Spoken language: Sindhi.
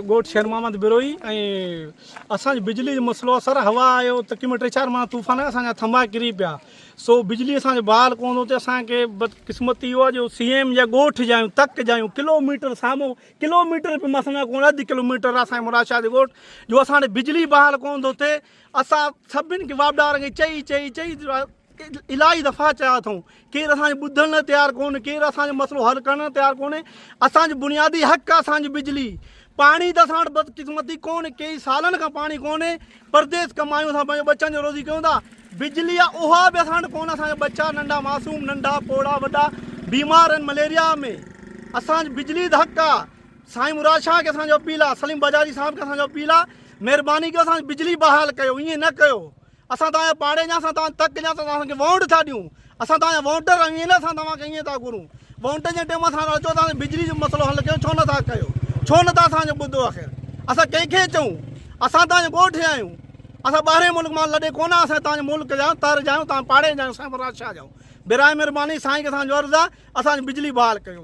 ڳوٺ شير محمد بروهي ۽ اسان جو بجلي جو مسئلو آ سر هوا آيو تقريبن ٽي چار مهينا طوفان آيو اسان جا ٿنڀا ڪري پيا سو بجلي اسان جو بحال ڪونه ٿو ٿئي اسان کي بدقسمتي اهو آ جو سي ايم جا ڳوٺ جا آهيون تڪ جا آهيون ڪلو ميٽر سامهون ڪلو ميٽر به مان سمجهان ڪونه اڌ ڪلو ميٽر آ اسان جي مراد شاهه جو ڳوٺ جو اسان وٽ بجلي بحال ڪونه ٿو ٿئي اسان سڀن کي واپڊا وارن کي چئي چئي چئي الاهي دفعا چيا اٿئون ڪير اسان جي ٻڌڻ لاء تيار ڪونهي ڪير اسان جو مسئلو حل ڪرڻ لاء تيار ڪونهي اسان جو بنيادي حق آهي اسان جي بجلي پاڻي ته اسان وٽ بدقسمتي ڪونهي ڪيئي سالن کان پاڻي ڪونهي پرديس ڪمايون اسان پنهنجي ٻچن جو روزي ڪيون ٿا بجلي آهي اها به اسان وٽ ڪونهي اسان جا ٻچا ننڍا معصوم ننڍا پوڙها وڏا بيمار آهن مليريا ۾ اسان جي بجلي ته حق آهي سائين مراد شاهه کي اسان جو اپيل آهي سليم بجاري صاحب کي اسان جو اپيل آهي مهرباني ڪيو اسان جي بجلي بحال ڪيو ائين نه ڪيو اسان توهان جا پاڙي جا اسان توهان تڪ جا اسان توهان کي وونٽ ٿا ڏيون اسان توهان جا وونٽر آهيون ائين نه اسان توهان کي ائين ٿا گهرون وونٽن جي ٽيم اسان اچو توهان بجلي جو مسئلو حل ڪيو ڇو نه ٿا ڪيو ڇو نه ٿا اسان جو ٻڌو آخر اسان ڪنهن کي چئون اسان توهان جو ڳوٺ جا آهيون اسان ٻاهرين ملڪ مان لڏي ڪونه اسان توهان جي ملڪ جا آهيون تر جا آهيون توهان پاڙي جا آهيون سائين مراد شاهه جا آهيون براء مهرباني سائين کي اسان جو عرض آهي اسان جي بجلي بحال ڪيو.